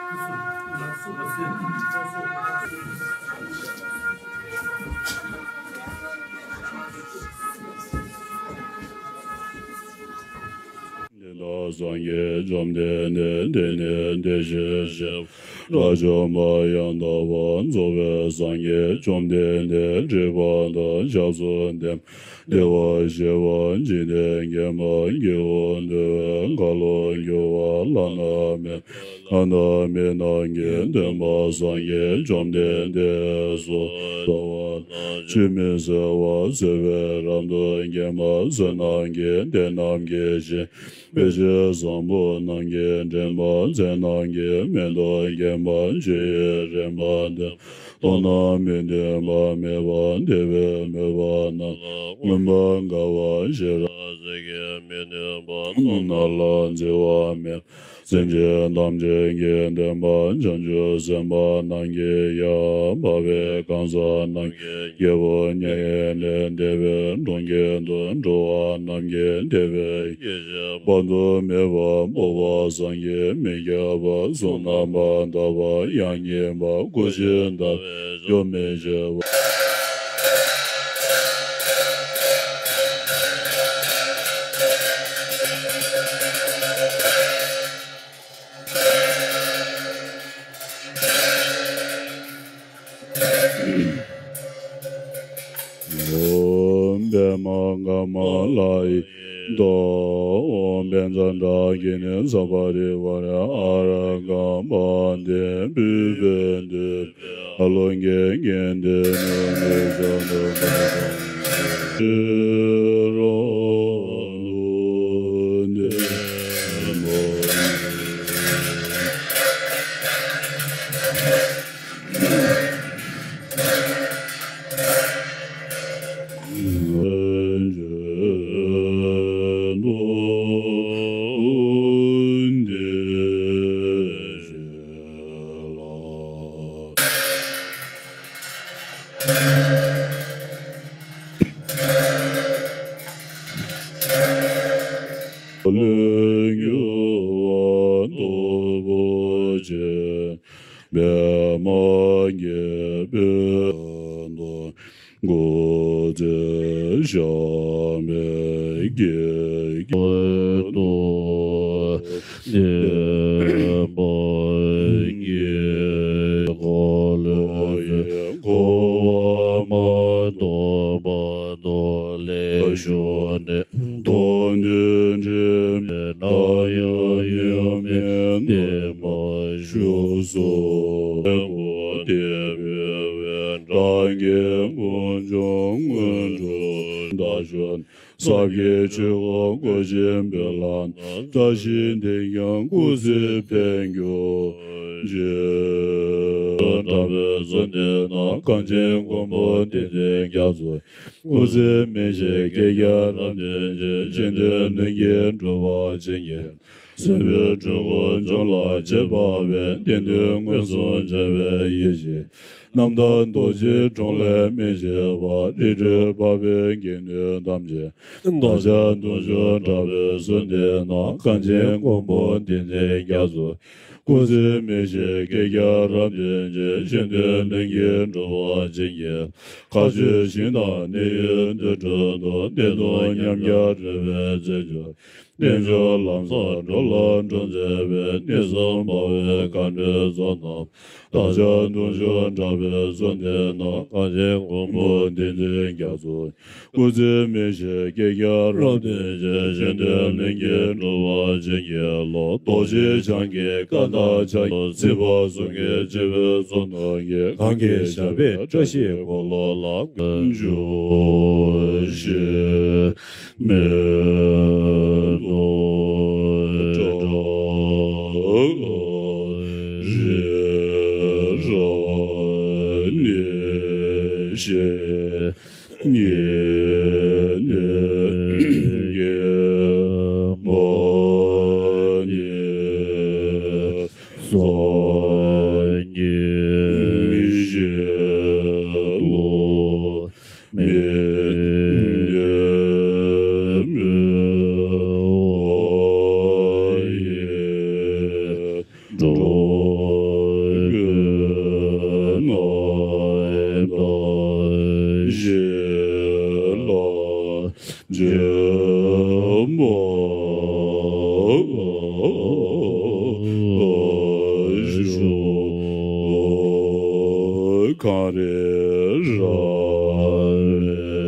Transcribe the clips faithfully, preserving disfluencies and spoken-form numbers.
འདི་ལྟར་སངས་རྒྱས་བཅོམ་ལྡན་འདས་དེ་ནས་དེ་བཞིན་གཤེགས་པ་དགྲ་བཅོམ་པ་ཡང་དག་པར་རྫོགས་པའི་སངས་རྒྱས་བཅོམ་ལྡན་འདས་སྒྲིབ་པ་དང་སྐྱབས་སུ་བདེ་བ་བདེ་བར་གཤེགས་པ་འཇིག་རྟེན་མཁྱེན་པ་སྐྱེ་བོ་འདུལ་བའི་ཁ་ལོ་སྒྱུར་བ་བླ་ན་མེད་པ་བླ་ན་མེད་རྣམས་ཀྱི་སྟོན་པ་སངས་རྒྱས་བཅོམ་ལྡན་འདས་སོ། ལྟ་བ་དང་ཆུད་མི་ཟ་བ་བཟོད་པས་རབ་ཏུ་འགེངས་པ་བསོད་ནམས་ཀྱི་གཏེར་རྣམས་ཀྱི་ཞིང་། དཔེ་བྱད་བཟང་པོ་རྣམས་ཀྱི་འདྲེན་པ་རྫས་རྣམས་ཀྱི་སྨན་དང་མཁན་པ་ཆོས་ཡི་རིམ་པ་འདི་མཐོང་ན་མི་མཐུན་པ་མེད་པ་དེ་བས་མོས་པ་རྣམས་ལ་མངོན་པར་དགའ་བ་ཤེས་རབ་ཀྱིས་མི་ནུས་པ་རྣམས་ལ་བརྫི་བ་མེད་པ་སེམས་ཅན་ཐམས་ཅད་ཀྱི་སྟོན་པ་བྱང་ཆུབ་སེམས་དཔའ་རྣམས་ཀྱི་ཡང་འཕགས་པའི་གང་ཟག་རྣམས་ཀྱི་རྒྱལ་པོ་མྱ་ངན་ལས་འདས་པའི་གྲོང་ཁྱེར་དུ་འགྲོ་བ་རྣམས་ཀྱི་དེ་བས་ཡེ་ཤེས་དཔག་ཏུ་མེད་པ་སྤོབས་པ་བསམ་གྱིས་མི་ཁྱབ་པ་གཟུགས་རྣམ་པར་དག་པ་ཡང་སྙིང་པ་སྐུ་ཞིང་དག་པའི་ཆོས་མི་ཤེས་པ། ཨོཾ་པདྨ་ཀ་མ་ལ་ཡེ་ཏོ། ཨོཾ་པཉྩ་དྲ་གྷི་ཎི་ས་པ་རི་ཝཱ་ར་ཨཱ་ར་ཀ་པཱ་ཏི་པུཥྤེ་ཏི་ཨ་ལོ་ཀེ་ཀན་ཏི་ནོ་ནི་ཛ་ཏོ་ཏ་ཏ་ཤི་རོ་ནུ་ནི་མོ་ནི། ལུས་རྒྱུ་བ་སྟོབས་པོ་ཆེ། པདྨ་རྒྱལ་པོའི་མདོ། སྐུ་ཚེ་ཞབས་པད་བསྐལ་བརྒྱར་བརྟན་པར་བགྱི། འཁོར་ལོ་ཡི་འཁོར་བ་མ་དོ་བར་དུ་ལེགས་བཞུགས་ནས། མདོ་འདི་དྲན་པས་ན་ཡང་ཡོན་མེད་བསྟན་པ་བཞུགས་སོ། ལྷ་སྐུ་དེ་བོས་པས་འབྲང་རྒྱས་དཀོན་མཆོག་སྔོན་འགྲོ་བདག་ཞུ། ཟབ་རྒྱས་ཆོས་འཁོར་བསྐོར་ཞིང་འབུལ་ལ་བཏང་། བཀྲ་ཤིས་དེས་ཀྱང་སྐུ་ཚེ་ཕན་གྱུར་ཅིག། དྲག་པོའི་གཟུངས་འདི་ནི་གངས་ཅན་མགོན་པོ་བསྟན་འཛིན་རྒྱ་མཚོ། སྐུ་ཚེ་མི་ཤིགས་བསྐལ་བརྒྱར་རབ་བརྟན་ཅིང་། གཞན་དོན་ལྷུན་གྱིས་འགྲུབ་པར་བྱིན་གྱིས། སྲིད་པའི་འཁྲུལ་འཁོར་འཇོམས་ལ་བྱེད་པ་བས། བདེན་དོན་མངོན་སུམ་འཆར་བའི་ཡེ་ཤེས། རྣམ་དག་རྡོ་རྗེའི་དྲུང་ལས་མི་ཕྱེད་པ། རིགས་གྲོལ་འཕགས་པའི་དགེ་འདུན་ཐམས་ཅད། བདག་ཅག་གདུང་ཤུགས་དྲག་པོའི་གཟུངས་འདི་ནི། གངས་ཅན་མགོན་པོ་བསྟན་འཛིན་རྒྱ་མཚོ། སྐུ་ཚེ་མི་ཤིགས་བསྐལ་བརྒྱར་རབ་བརྟན་ཅིང་། གཞན་དོན་ལྷུན་གྱིས་འགྲུབ་པར་བྱིན་གྱིས། མཁའ་སྤྱོད་ཞིང་དང་གནས་ཡུལ་དུར་ཁྲོད་དུ། བདེན་སྟོང་ཉམས་བརྒྱ་རོལ་པའི་རྩེར་འཇུག། རྟེན་འབྱུང་ལམ་བཟང་འགྲོ་ལ་འགྲོ་མཛད་པའི། གནས་གསུམ་འཕགས་པའི་མཁའ་འགྲོའི་ཚོགས་རྣམས། བདག་ཅག་གདུང་ཤུགས་དྲག་པོའི་གཟུངས་འདི་ནི། གངས་ཅན་མགོན་པོ་བསྟན་འཛིན་རྒྱ་མཚོ། སྐུ་ཚེ་མི་ཤིགས་བསྐལ་བརྒྱར་རབ་བརྟན་ཅིང་། གཞན་དོན་ལྷུན་གྱིས་འགྲུབ་པར་བྱིན་གྱིས་རློབས། རྡོ་རྗེ་འཆང་གི་བཀའ་དང་ཕྱག་རྒྱའི། སྲིད་པ་གསུམ་གྱི་སྤྱི་བོའི་གཙུག་ཏོར་གྱི། གང་གི་ཞབས་པད་བཀྲ་ཤིས་འཁོར་ལོ་ལ། བརྗོད་བཞིན་མེ་ཏོག་བཀྲ་ཤིས་རབ་གནས་ཤིང་། ཉེ་གནས་ཀྱི་མ་ཎི་སངས་རྒྱས་བློ་མི་ཉམས་པ་ཡིས་འགྲོ། གངས་རི་ར་བས་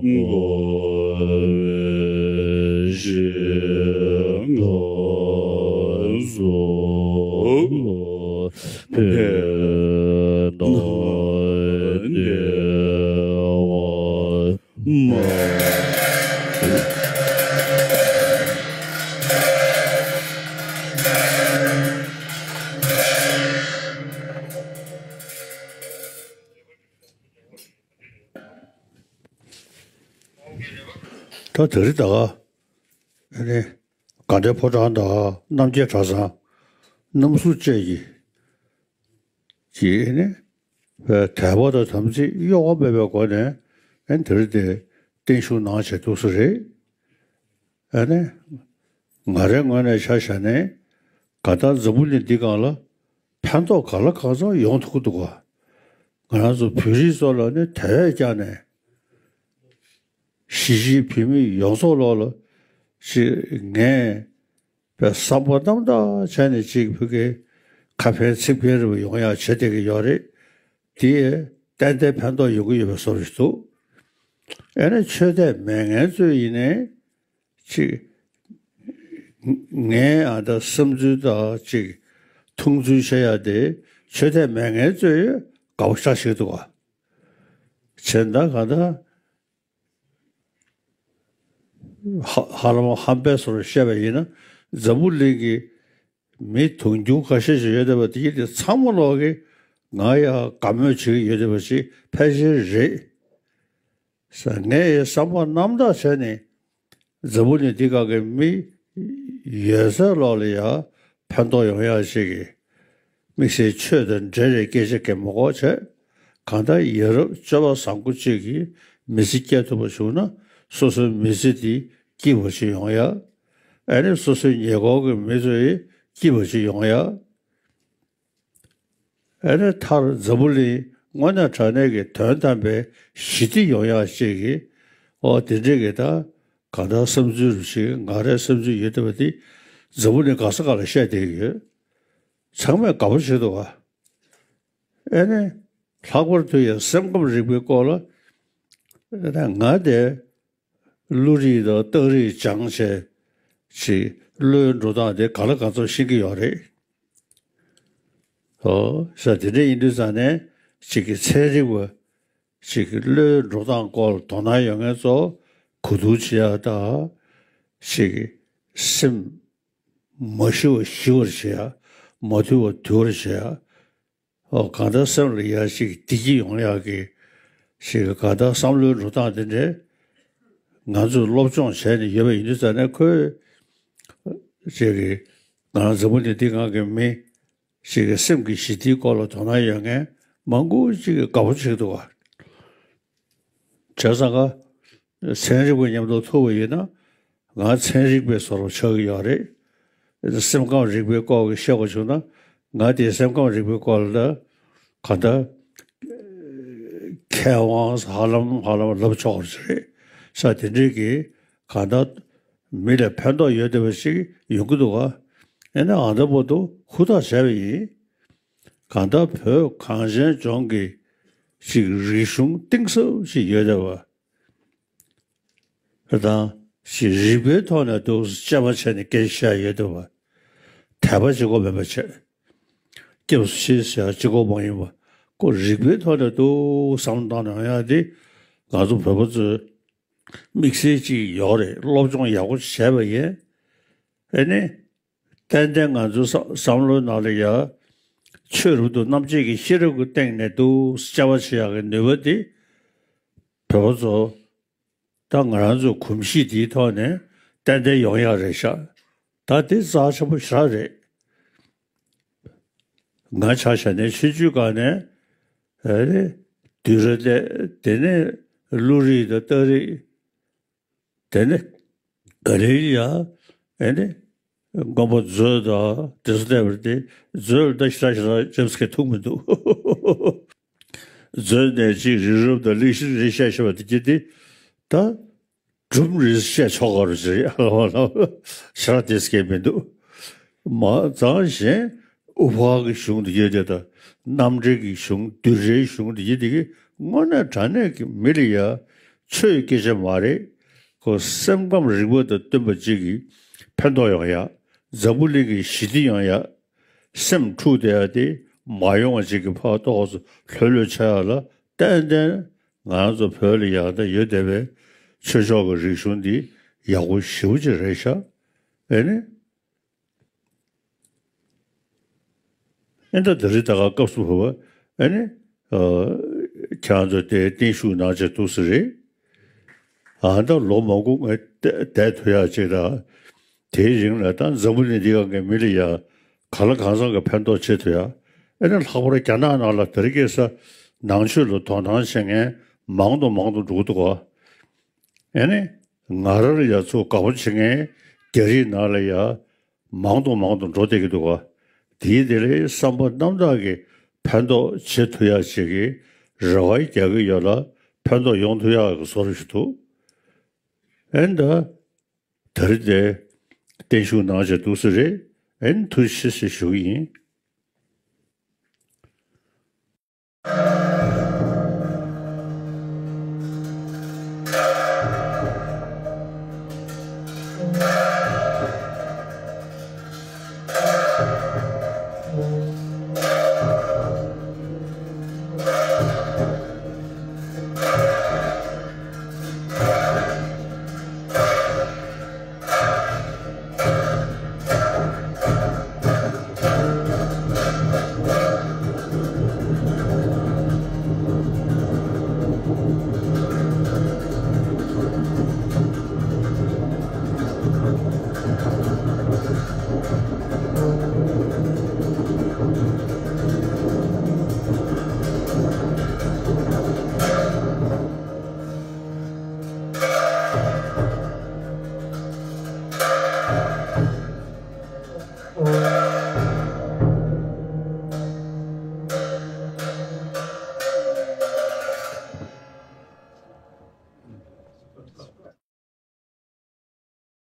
བསྐོར་བའི་ཞིང་ཁམས་སུ། ཕན་ན་བདེ་བ་མ། ད་དེ་རིང་ད་ག་ཨ་ནི་དགའ་ལྡན་ཕོ་བྲང་དང་རྣམ་རྒྱལ་གྲྭ་ཚང་རྣམ་ཟུར་བཅས་ཀྱིས་ཀྱིས་ནི་དད་པ་དང་དམ་ཚིག་གཡོ་བ་མེད་པའི་སྒོ་ནས་ཨ་ནི་དེ་རིང་དེ་བརྟན་བཞུགས་གནང་བྱས་འདུག་ས་རེད། ཨ་ནི་ང་རའི་ངོས་ནས་ཆ་བཞག་ནས་ག་ད་འཛམ་བུ་གླིང་འདི་སྒང་ལ་ཕན་ཐོགས་ག་ལ་གང་འཚམ་ཡོང་ཐུབ་ཀྱི་འདུག་ག་ང་རང་ཚོ་བོད་རིགས་ཚོ་ལ་ནི་དེ་བས་ཀྱང་ནས་གཞིས་བྱེས་བོད་མི་ཡོངས་རྫོགས་ལོག་ལ་ཅིག་ངས་པའི་བསམ་པ་རྣམ་དག་བྱས་ནས་ཅིག་བོད་ཀྱི་ཁ་ཕན་ཚིག་ཕན་རེ་བ་ཡོང་ཡག་བྱེད་བསྡད་ཀྱི་ཡོད་རེད། དེ་ཏན་ཏན་ཕན་ཐོགས་ཡོང་གི་ཡོད་པའི་བཟོ་འདྲ་ཞིག་འདུག་ཨ་ནི་ཆོས་དད་མེད་མཁན་ཚོས་ཡིན་ནའི་ཅིག་ངའི་ཨ་ད་བསམ་ཚུལ་དང་ཅིག་མཐོང་ཚུལ་བཤད་ཡག་དེ་ཆོས་དད་མེད་མཁན་ཚོས་དགའ་པོ་ཞེ་དྲག་ཞིག་འདུག་ག་བྱས་ན་གང་ལྟར་ཧ་ཧ་ལམ་ཧམ་པའི་བཟོ་འདྲ་བཤད་པ་ཡིན་ན་འཛམ་བུ་གླིང་གི་མི་དུང་ཕྱུར་ཁ་ཤས་ཤིག་ཡོད་བསྡད་པ་དེ་དེ་ཚང་མ་ལོག་གིས་ང་ཡ་དགའ་མོས་བྱེད་ཀྱི་ཡོད་བསྡད་པ་ཞིག་ཕལ་ཆེར་རེད། ས་ངས་བསམ་པ་རྣམ་དག་བྱས་ནས་འཛམ་བུ་གླིང་འདི་སྒང་གི་མི་ཡོད་ཚད་ལོག་ལ་ཡ་ཕན་ཐོགས་ཡོང་ཡག་ཅིག་གི་དམིགས་བསལ་ཆོས་དང་འབྲེལ་བའི་སྐད་ཆ་གང་མ་གོ་བྱས། གང་ལྟར་ཡ་རབས་སྤྱོད་པ་བཟང་པོ་ཅིག་གིས་མི་ཚེ་སྐྱེལ་ཐུབ་པ་བྱུང་ན་སོ་སོའི་མི་ཚེ་འདི་སྐྱིད་པོ་ཞིག་ཡོང་ཡ། ཨ་ནི་སོ་སོའི་ཉེ་འཁོར་གྱི་མི་ཚོ་ཡི་སྐྱིད་པོ་ཞིག་ཡོང་ཡ། ཨ་ནི་མཐར་འཛམ་བུ་གླིང་དངོས་གནས་དྲང་གནས་ཀྱི་དོན་དམ་པའི་ཞི་བདེ་ཡོང་ཡག་ཅིག་གི་ཨོ་དེ་འདྲས་ཀྱི་ད་གང་ལྟར་བསམ་ཚུལ་རུ་ཞིག་ང་རའི་བསམ་ཚུལ་ཡོད་བསྡད་པ་དེ་འཛམ་བུ་གླིང་ག་ས་ག་ལ་བཤད་བསྡད་ཀྱི་ཡོད། ཚང་མས་དགའ་པོ་བྱེད་འདུག་ག་ཨ་ནི་ལྷག་པར་དུ་ཡང་སེམས་ཁམས་རིག་པའི་སྐོར་ལ་ཨ་ནི་ང་དེ་བློ་རིག་དང་རྟགས་རིག་སྦྱངས་བྱས་ཅིག་བློའི་འགྲོ་སྟངས་དེ་གང་ལ་གང་འཚམ་ཤེས་ཀྱི་ཡོད་རེད། ཨོ་ས་དེ་འདྲ་ཡིན་དུས་ཙང་ནས་ཅིག་གི་ཚན་རིག་པ་ཅིག་གི་བློའི་འགྲོ་སྟངས་སྐོར་ལ་དོ་སྣང་ཡོད་མཁན་ཚོ་གོ་བསྡུར་བྱེད་ཡག་དང་ཅིག་གི་སེམས་མ་ཞི་བ་ཞི་བར་བྱེད་ཡག་མ་དུལ་བ་དུལ་བར་བྱེད་ཡག་ཨོ་གང་ལྟར་སེམས་ལ་ཡ་ཞིག་བདེ་སྐྱིད་ཡོང་ཡག་གི་ཞིག་གི་གང་ལྟར་བསམ་བློའི་འགྲོ་སྟངས་དེ་འདྲས་ང་ཚོས་སློབ་སྦྱོང་བྱས་ནས་ཡོད་པ་ཡིན་དུས་ཙང་ནས་ཁོས་ཅིག་གི་ང་འཛམ་བུ་གླིང་འདི་སྒང་གི་མི་ཞིག་གི་སེམས་ཀྱི་ཞི་བདེའི་སྐོར་ལ་དོ་སྣང་ཡོད་མཁན་མང་པོ་ཅིག་གིས་དགའ་པོ་བྱེད་འདུག་ག་བྱས་ཙང་ཀ་ཚན་རིག་པ་མཉམ་དུ་ཐུག་པ་ཡིན་ན་ང་ཚན་རིག་པའི་བཟོ་འདྲ་ཆགས་ཀྱི་ཡོད་རེད། སེམས་ཁམས་རིག་པའི་སྐོར་གྱི་བཤད་དགོས་བྱུང་ན་ང་དེའི་སེམས་ཁམས་རིག་པའི་སྐོར་ལ་གང་ལྟར་མཁས་དབང་ཧ་ལམ་ཧ་ལམ་ལབ་ཆོག་པ་ཞིག་རེད། ས་དེ་འདྲའི་གི་གང་ལྟར་མི་ལ་ཕན་ཐོགས་ཡོད་བསྡད་པ་ཞིག་ཡོང་གི་འདུག་ག་ཨེ་ན་ཨ་འདྲ་པོ་འདུག་ཧུར་ཐག་བྱས་པ་ཡིན། གང་ལྟར་བོད་གངས་ཅན་ལྗོངས་ཀྱི་ཅིག་རིག་གཞུང་གཏིང་ཟབ་ཞིག་ཡོད་བསྡད་པ་དང་ཅིག་རིག་པའི་ཐོག་ནས་འདུག་དཔྱད་པ་བྱས་ནས་སྐད་ཆ་བཤད་ཡོད་བསྡད་པ། དད་པ་གཅིག་པོ་མེད་པ་བྱས། སྐྱབས་སུ་མཆི་ཟེར་ཡག་གཅིག་པོ་མ་ཡིན་པ་ཁོ་རིག་པའི་ཐོག་ནས་འདུག་བསམ་བློ་བཏང་ནས་ཡོང་ཡག་དེ་ང་ཚོ་བོད་པ་ཚོས་དམིགས་བསལ་ཅིག་ཡོད་རེད། སློབ་སྦྱོང་ཡག་པོ་བྱས་པ་ཡིན། ཨེ་ནི། ཏན་ཏན་ང་ཚོའི་བསམ་བསམ་བློའི་ནང་ལ་ཡ། ཆོས་རབ་ཏུ་རྣམ་འབྱེད་ཀྱི་ཤེས་རབ་ཀྱི་སྟེང་ནས་འདུག་དཔྱད་པ་བྱེད་ཡག་གི་ནུས་པ་དེ། བོད་པ་ཚོ། ད་ང་རང་ཚོའི་གོམས་གཤིས་དེའི་ཐོག་ནས་ཏན་ཏན་ཡོང་ཡག་རེད་ཤག་ད་དེ་རྩ་ཆེན་པོ་ཞེ་དྲག་རེད། ང་ཆ་བཞག་ནས་ཆུང་ཆུང་སྒང་ནས་ཨ་ནི་བསྡུས་གྲྭ་སླེབས། དེ་ནས་བློ་རིག་དང་རྟགས་རིག་དེ་ནས་ག་ལེར་ཡ་ཨེ་ནི་མགོན་པོ་མཛོད་དང་དེ་ཚོ་བལྟས་པ་དེ་མཛོད་ལ་ད་ཞེ་དྲག་ཞེ་དྲག་འཇམ་སྐད་ཐུག་མི་འདུག་མཛོད་ནས་ཅིག་རི་རབ་དང་གླིང་ཤིང་རེ་བཤད་བཤད་པ་དེ་གྱིས་དེ་ད་སྒྲུང་རེ་བཤད་ཆོག་ག་རུ་ཟེར་ཡ་ལ་བ་ལ་ཞེ་དྲག་དེ་སྐད་མི་འདུག་མ་ཚང་གཞན། དབུ་ཕར་གྱི་གཞུང་འདི་ཡོད་དེ་དང་རྣམ་འགྲེལ་གྱི་གཞུང་བསྡུས་གྲྭའི་གཞུང་འདི་ཡོད་དེ་གི་དངོས་གནས་དྲང་གནས་ཀྱི་མི་ལ་ཡ་ཆོས་སྐད་ཆ་མ་རེད། ཁོ་སེམས་ཁམས་རིག་པ་དང་བསྟུན་པ་གཅིག་གིས་ཕན་ཐོགས་ཡོང་ཡ། འཛམ་བུ་གླིང་གི་ཞི་བདེ་ཡོང་ཡ། སེམས་འཁྲུག་བསྡད་ཡ་དེ་མ་ཡོང་བ་ཅིག་གི་ཕར་ཏོག་ཙམ་ལྷོད་ལྷོད་ཆགས་ཡ་ལ་ཏན་ཏན་ང་རང་ཚོ་བོད་ལ་ཡག་ད་ཡོད་བསྡད་པའི་ཆོས་ཕྱོགས་ཀྱི་རིག་གཞུང་འདི་ཡག་པོ་ཞེ་པོ་ཅིག་རེད་ཤག་ཨེ་ནི། ཨེ་ད་དེ་རིང་ད་ག་སྐབས་སུ་བབ་པ་ཨེ་ནི། ཨ། ཁྱེད་རང་ཚོ་དེ་བརྟན་བཞུགས་གནང་བྱས་འདུག་ས་རེད། ཨ་ད་ལོ་མང་པོ་ངས་བསྡད་ཐུབ་ཡག་ཅིག་དང་། དེའི་རིང་ལ་ད་འཛམ་བུ་གླིང་འདི་ག་གི་མི་ལ་ཡ་གང་ལ་གང་འཚམ་གྱི་ཕན་ཐོགས་བྱེད་ཐུབ་ཡ། ཨེ་ནི་ལྷག་པར་རྒྱ་ནག་ནང་ལ་དེ་རིང་ཁ་སང་ནང་ཆོས་ལ་དོ་སྣང་བྱེད་མཁན་མང་དུ་མང་དུ་འགྲོ་གི་འདུག་ག་ཨེ་ནི་ང་རང་ལ་ཡ་ཚུར་དགའ་པོ་བྱེད་མཁན་རྒྱ་རིགས་ནང་ལ་ཡ་མང་དུ་མང་དུ་འགྲོ་བསྡད་ཀྱི་འདུག་ག་དེའི་དེ་ལས་བསམ་པ་རྣམ་དག་གིས་ཕན་ཐོགས་བྱེད་ཐུབ་ཡག་ཅིག་གི་རེ་བ་རྒྱག་གི་ཡོད་ལ་ཕན་ཐོགས་ཡོང་ཐུབ་ཡག་གི་བཟོ་འདྲ་ཞིག་འདུག་ཨེ་ད། དེ་རིང་དེ་བརྟན་བཞུགས་གནང་བྱས་འདུག་ས་རེད། ཨེ་ཐུགས་རྗེ་ཆེ་ཞེས་ཞུ་གི་ཡིན།